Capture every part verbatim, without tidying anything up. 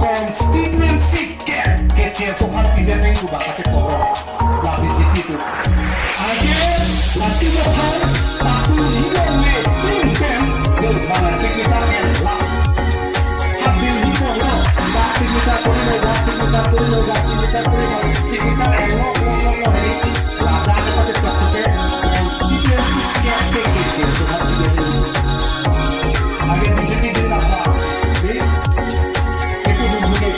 constituency kep keche asohan pidetji pu bang kacheporo la B J P atum. Anke la Timung aphan paku hidong le ping pen yo mana signature en la. Habdi hi kono la signature korilo, la signature korilo, la signature korilo, signature en lo lo lo lo hei. Ladak kachepok ke constituency kep keche asohan pidetji. Anke B J P din apa? Di? Itu dulu ke.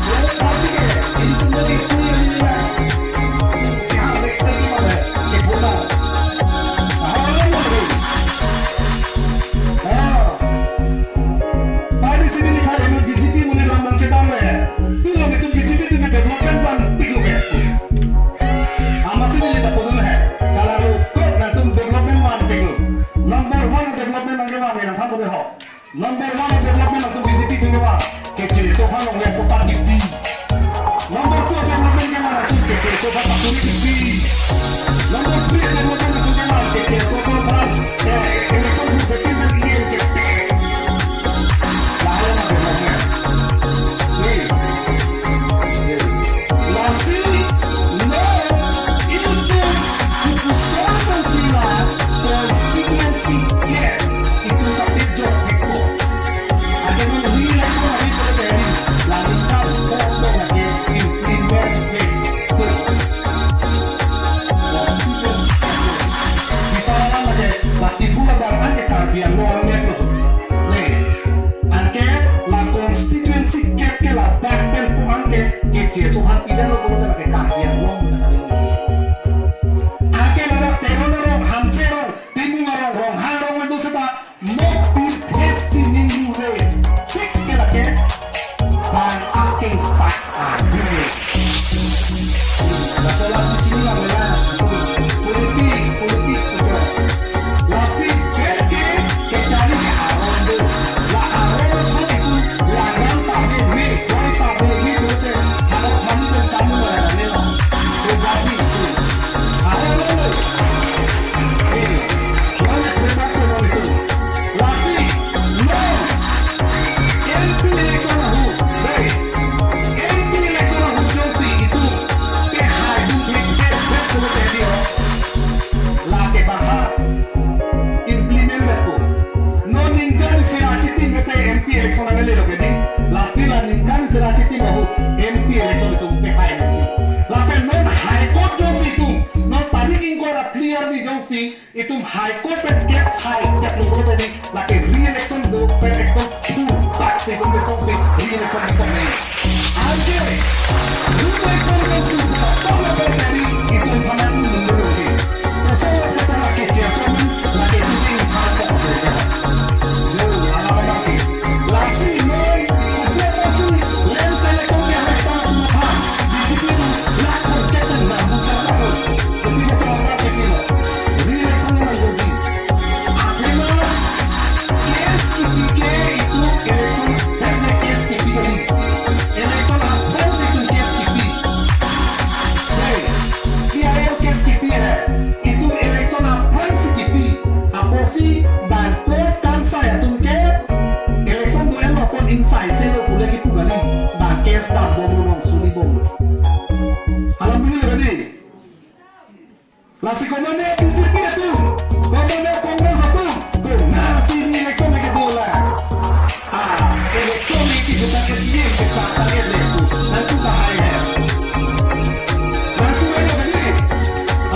Lalu party ke, ini pun dari itu yang ini ya. Yang Alex tadi mana? Ke bola. Ah, ini. Ah. Party sini ni kali ini B J P muni lam nangchedam le. Pilo itu B J P itu development plan pilo ke. Amatsi neli ta pudun he. Kalaru kok nangtum development van pilo. Number one development nangkevan nangthan pudun ho. Number one development nangtum B J P pilo van. Keche asohan along le patta kipi. Number two development kevan nangtum keche asohan paturi kipi. Number three development nangtum kevan keche asohan, eh, election hu betin pen E M kipi. Lahai ma development. Ni. Lasi, no, itum, itum constituency la, constituency ke, itum sa pejok heko. Ake man re-election hari pura teri, la ningkan pokok lagi implement heko. Constituency ke. Bisa lagi, la Timbul agar anke Karbi Anglong amek lo. Ne. Anke la constituency kep ke ladak pen pu anke keche asohan pidetlo pulote lake Karbi Anglong pulote kali. Anke ladak Teron arong, Hanse arong, Timung arong, Ronghang arong le do seta mo pirthe sining ru le. Tik ke lake bang aking pak agung. Laso la chichini la mela. Politik, politik, betul. Lasi keke kecari aron do. La aron do itu, la ram tabe mi, koi tabe mi, betul. Haro kami dan kamu mela mela. Kebati itu. Aron do. Eh, wala kebati itu. Lasi, no. M P election ahut, dei, M P election ahut jongsi itum pehai dun thekthek thek pulote dei ho. Lake bang ha implement ko. Non ningkan isi ra chitim mete M P election anele lo ke dei. Lasi la ningkan isi ra chitim ahut M P election itum pehai nangji. Lapen non High Court jongsi itum, non tarik ingkoi ra phli arni jongsi itum High Court pen case hai case lo pulote dei, lake re-election do pen ekdom full back se itum kesong si re-election do kok nangji. Anke, re-election do full back kok lo pulote dei, itum aphan nangtum lo si. Kosong lo pulote lake chairman, lake itum aphan kok lo. Jo, lama lama ke. Lasi noi, udah masuk, land selection ke hai tang atum aphan. B J P atum, lakh kok ke tang nang, bukan apa. Jadi, kosong lo pulote dei. Re-election nangji. Athema case kipi ke itum election, herne case kipi ke election aphrangsi itum case kipi. Hei, P I L case kipi he. Itum election aphrangsi kipi. Apotsi bang court kangsai atum ke election do-en lo pon ingsai se lo pule kipu kali. Bang case dambomlo, nong sulibomlo. Alam begini kali. Lasi komane B J P atum, komane Congress atum, konatsi re-election ke dolang. Ah, election ke kita ke E M ke kita target le tu. Nangtum tahai he. Nangtum elo ke ni.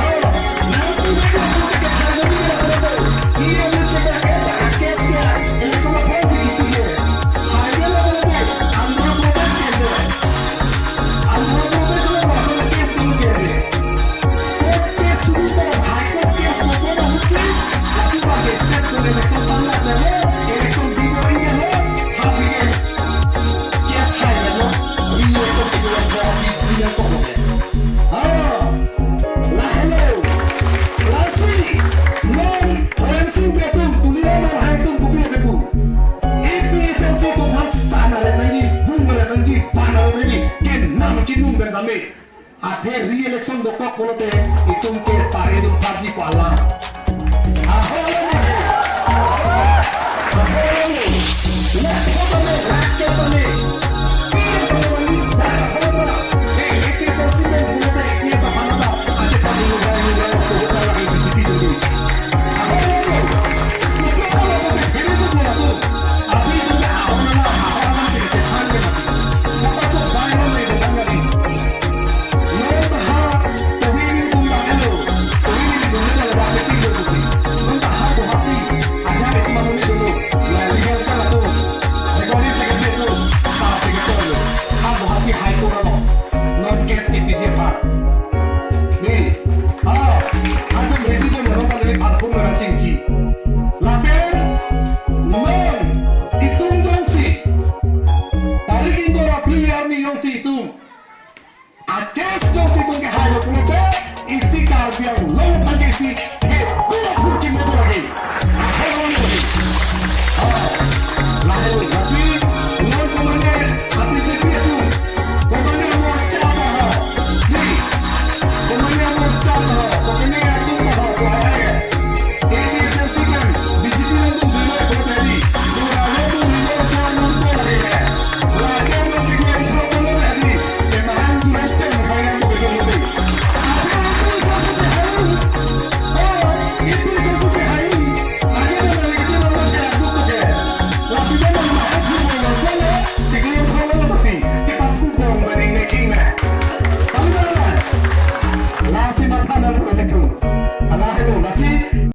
Oh, nangtum elo ke kita target le tu. E M ke kita ke case ke election aphrangsi kipi ke. Hai ke lo ke Andhra Pradesh ke. Andhra Pradesh lo bahasa case ke. Court case suru ko, High Court case ko, ko na hutsi, tapi bagi state ko election tanggal delo, election di ko ini lo, habis case hai delo, re-election di ko election di ko lo. Ah, lahelo, lasi, non, Rensing Teron, Tuliram Ronghang atum kopi kepu. A P H L C atum aphan sana le nangji, bung le nangji, bana le nangji, kenam kinum pen dame. Athe re-election dokok pulote itum ke pare dun party ko alam. Ahoi, ahoi, ahoi. Last vote ame, last vote ame. si itum, a case jongsi itum kehai lo pulote, isi Karbi Anglong aphan ke isi